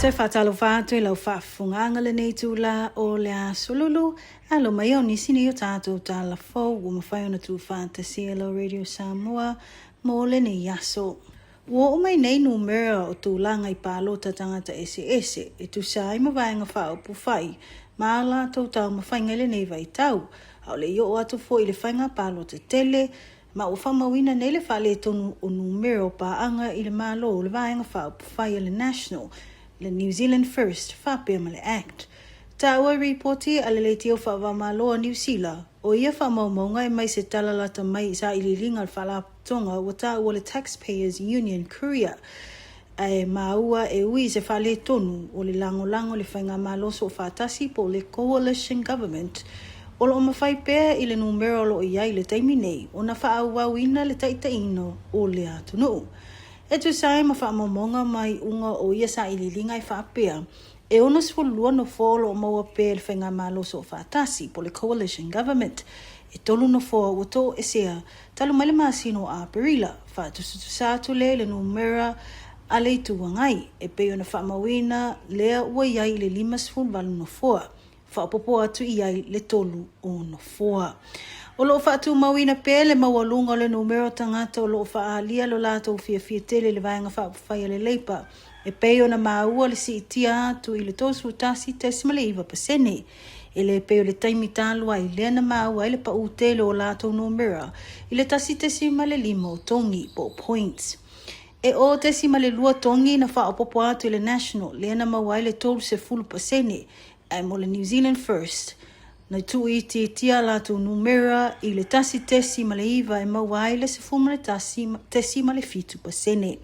Toe faatalofa atu i lau faafofogaaga lenei itula o le aso Lulu, alo mai o nisi nei o tatou tala fou ua mafai ona tuufaatasia e lau Radio Samoa mo lenei aso. Ua oo mai nei numera o tulaga i palota tagata eseese e tusa ai ma Vaega Faaupufai ma a latou taumafaiga i lenei vaitau, a o le i oo atu foi i le faiga palota tele, ma ua faamauina nei le faaletonu o numera o paaga i le Malo o le Vaega Faaupufai a le National, le New Zealand First faapea ma le Act. Taua i ripoti a le Leitio Faava-o-Malo a Niu Sila, o ia faamaumauga e mai se tala lata mai i sailiiliga a le Faalapotopotoga ua taua le Taxpayers Union Courier, ae maua e ui i se faaletonu o le lagolago i le Faigamalo Soofaatasi po o le Coalition Government, o lo o mafai pea i le numera o lo o i ai i le taimi nei ona faaauauina le taitaiina o le atunuu. E tusa ai ma faamaumauga ma iuga o ia sailiiliga e faapea, E 62 nofoa o lo o maua pea e le Faigamalo Soofaatasi po o le Coalition Government. E tolu nofoa ua toesea talu mai le masina o Aperila, faatusatusa atu lea i le numera a le Itu Agai, e pei ona faamauina lea ua i ai i le 58 nofoa, faaopoopo atu i ai le tolu o nofoa. O lo o faatumauina pea le maualuga o le numera o tagata o lo o faaalia lo latou fiafia tele i le Vaega Faaupufai a le Leipa, e pei ona maua le siitia atu i le 31.9%, e le pei o le taimi talu ai lea na maua ai le paʻu tele o latou numera i le 1.5 o togi po o points. E 0.2 togi na faaopoopo atu i le National lea na maua ai le 30%, ae mo le New Zealand First, na tuuitiitia a latou numera i le 1.9 e maua ai le 11.7%.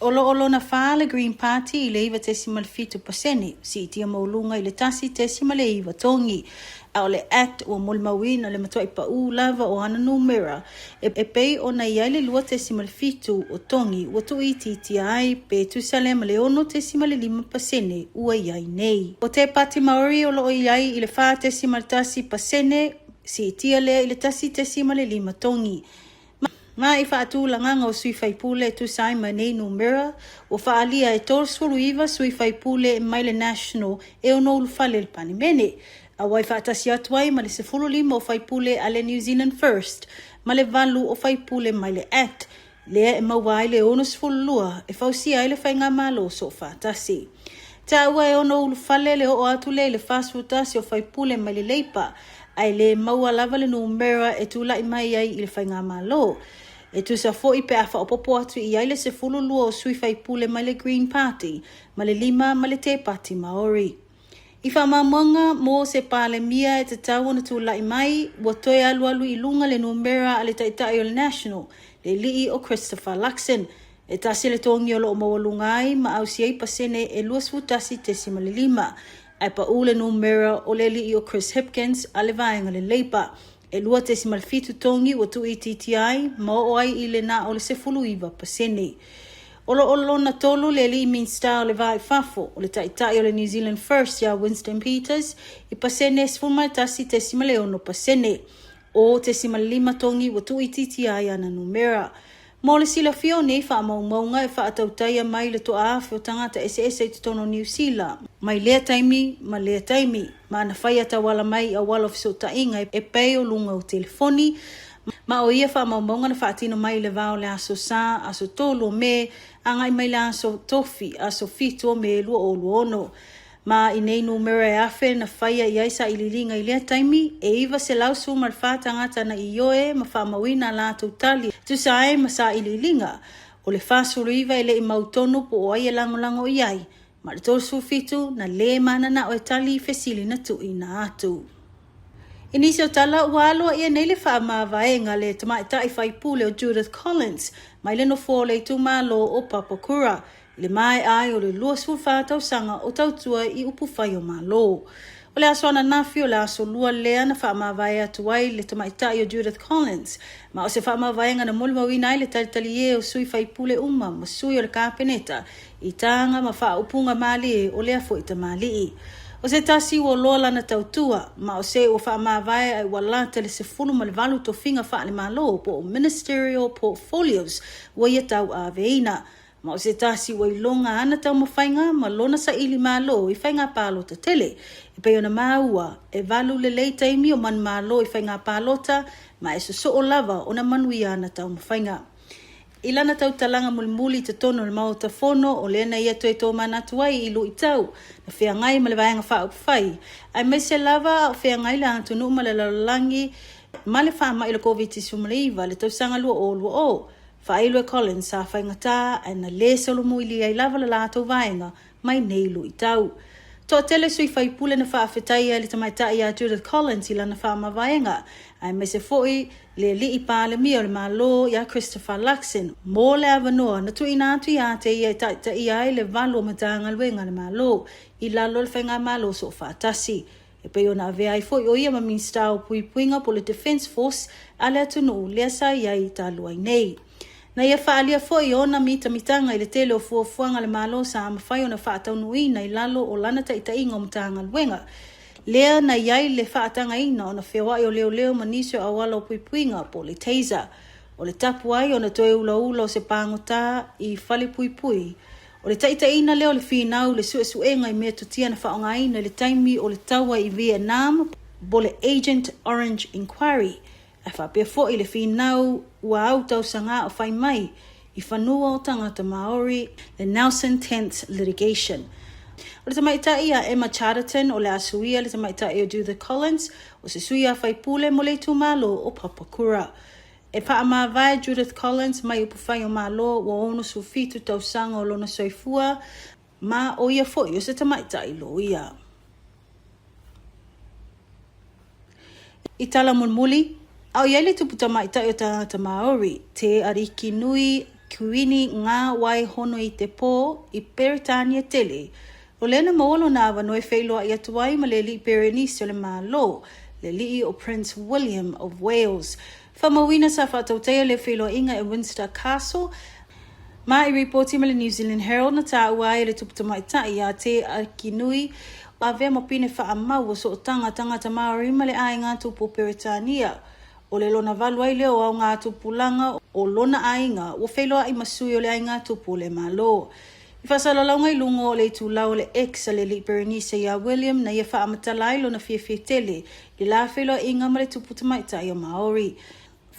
O lo o lona whā le Green Party i le 9.7%, siitia maualuga i le 1.9 togi, a o le Act ua molimauina le matuai paʻu lava o ana numera e pei ona i ai le 2.7 o togi ua tuuitiitia ai pe tusa lea ma le 6.5% ua i ai nei. O te Pati Maori o lo o i ai i le 4.1%, siitia lea i le 1.5 togi. Ma i faatulagaga o sui faipule e tusa ai ma nei numera, ua faaalia e 39 sui faipule mai le National e ono ulufale i le Palemene, a ua faatasi atu ai ma le 15 o faipule a le New Zealand First ma le 8 o faipule mai le Act, lea e maua ai le 62 e fausia ai le faigamalo soofaatasi. Taua e ono ulufale le oo atu lea i le 41 o faipule mai le Leipa, ae le maua lava le numera e tulai mai ai i le faigamalo. E tusa foi pe a faaopoopo atu i ai le 12 o sui faipule mai le Green Party ma le 5 mai le Te Pati Maori. I faamaumauga mo se Palemia e tatau ona tulai mai, ua toe alualu i luga le numera a le Taitai o le National, le alii o Christopher Luxon, E tasi le togi o lo o maualuga ai ma ausi ai pasene e 21.5, ae paʻu le numera o le alii o Chris Hipkins a le vaega le Labour, e 2.7 togi ua tuuitiitia ai ma oo ai i le na o le 19%. O lo o lona tolu le alii Minisita o le Va i Fafo, o le Taitai o le New Zealand First ia Winston Peters i pasene 11.6%, 0.5 togi ua tuuitiitia ai ana numera. Mo le silafia o nei faamaumauga e faatautaia mai le toaafe o tagata eseese i totonu o Niu Sila, mai lea taimi ma lea taimi, ma ana faia tauala mai i auala o fesootaiga e pei o luga o telefoni, ma o ia faamaumauga na faatino mai i le va o le aso Sa, aso 3 o Me, agai mai le aso Tofi, aso 7 o Me 2026. Ma i nei numera e afe na faia i ai sailiiliga i lea taimi, e 914 tagata na ioe ma faamauina a latou tali e tusa ai ma sailiiliga, o le 49 e le i mautonu po o ai e lagolago i ai, ma le 37 na lē mananao e tali i fesili na tuuina atu. I nisi o tala, ua aloaia nei le faamavaega a le tamaitai faipule o Judith Collins mai le nofoa o le itumalo o Papakura, I le maea ai o le 24 tausaga o tautua i upufai o Malo. O le aso ananafi o le aso Lua lea na faamavae atu ai le tamaitai o Judith Collins, ma o se faamavaega na molimauina ai le talitalie o sui faipule uma ma sui o le Kapeneta i taga ma faaupuga malie o lea foi tamalii. O se tasi ua loa lana tautua, ma o se ua faamavae ae ua lata le 18 tofiga faale-Malo po o Ministerial Portfolios ua ia tauaveina. Ma o se tasi ua iloga ana taumafaiga ma lona saili malo i faiga palota tele. E pei ona maua, e valu lelei taimi o manumalo i faiga palota ma e sosoo lava ona manuia ana taumafaiga. I lana tautalaga mulimuli i totonu o le Maota Fono, o lea na ia toe tomanatu ai i luitau na feagai ma le Vaega Faaupufai, aemaise lava a o feagai le atunuu ma le lalolagi ma le faamai o le Koviti-19 i le tausaga 2020. Faailo e Collins sa faigata ae na le solomuili ai lava le latou vaega mai nei luitau. Toatele sui faipule na faafetaia e le tamaitai ia Judith Collins i lana faamavaega, aemaise foi le alii Palemia o le Malo ia Christopher Luxon mo le avanoa na tuuina atu ia te ia e taitaia ai le valu o Matagaluega a le Malo i lalo o le Faigamalo Soofaatasi. E pei ona avea ai foi o ia ma Minisita o Puipuiga po o le Defence Force a le atunuu lea sa i ai talu ai nei. Na ia faaalia foi ona mitamitaga i le tele o fuafuaga a le Malo sa mafai ona faataunuuina i lalo o lana taitaiga o Matagaluega, lea na i ai le faatagaina ona feoai o leoleo ma nisi o auala o puipuiga po o le taser. O le tapu ai ona toe ulaula o se pagota i falepuipui. O le taitaiina lea o le finau i le suesuega i metotia na faaaogaina i le taimi o le taua i Vietnam po le Agent Orange Inquiry, ae faapea foi le finau ua au tausaga o fai mai i fanua o tagata Maori, le Nelson Tenths Litigation. O le tamaitai a Emma Charterton o le a suia le tamaitai o Judith Collins, o se sui a faipule mo le itumalo o Papakura. E faamavae Judith Collins mai upufai o Malo ua 67 tausaga o lona soifua, ma o ia foi o se tamaitai loia. I tala mulimuli, a o i ai le tupu tamaitai o tagata Māori, te ariki nui Kuini Ngā Wai Hono i te Pō i Peretānia tele, o lea na maua lona avanoa e feiloai atu ai ma le Alii Perenisi o le Malo, le Alii o Prince William of Wales. Faamauina sa faatautaia lea feiloaiga e Windsor Castle, Ma i ripoti ma le New Zealand Herald na tāua ai e le tupu tamaitai ia Te Arikinui avea ma pine faamau o sootaga tangata Māori ma le aiga tupu o Peretania. O le lona valu ai lea o aogatupulaga o lona aiga ua feiloai ma sui o le aiga tupu o le Malo. I faasalalauga i luga o le itulau o le X a le Alii Perenise ia William na ia faamatala ai lona fiafia tele i le la feiloaiga ma le tupu tamaitai o Māori.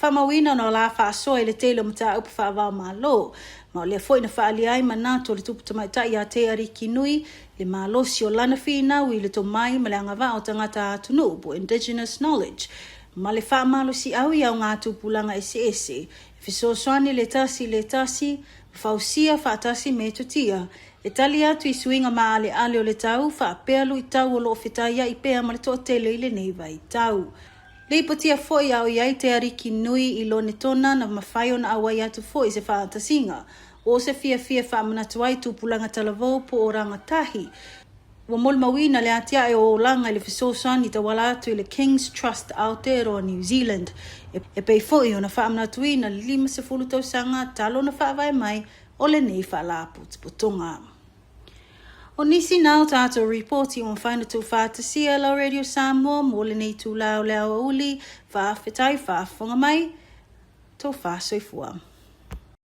Faamauina ona o la faasoa i le tele o mataupu faava-o-Malo, ma o lea foi na faaalia ai manatu o le tupu tamaitai ia Te Arikinui, le malosi o lana finau i le tomai ma le agavaa o tagata atunuu po Indigenous Knowledge, ma le faamalosiau i aogatupulaga eseese e fesoasoani le tasi i le tasi ma fausia faatasi metotia e tali atu i suiga maaleale o le tau faapea luitau o lo o fetaiai pea ma le toatele i lenei vaitau. Lipotia foi a o i ai te Ariki nui i Lonetona na mafai ona auai atu foi i se faatasiga o se fiafia e faamanatu ai tupulaga talavou po o rangatahi. Ua molimauina le atiae o olaga i le fesoasoani tauala atu i le King's Trust Aotearoa New Zealand e pei foi ona faamanatuina le 50 tausaga talu ona faavae mai o lenei faalapotopotoga. O nisi na o tātou ripoti ua mafai ona tuufaatasia e lau Radio Samoa mō lenei itulā o le aoauli, faafetai faafofoga mai, tofa soifua.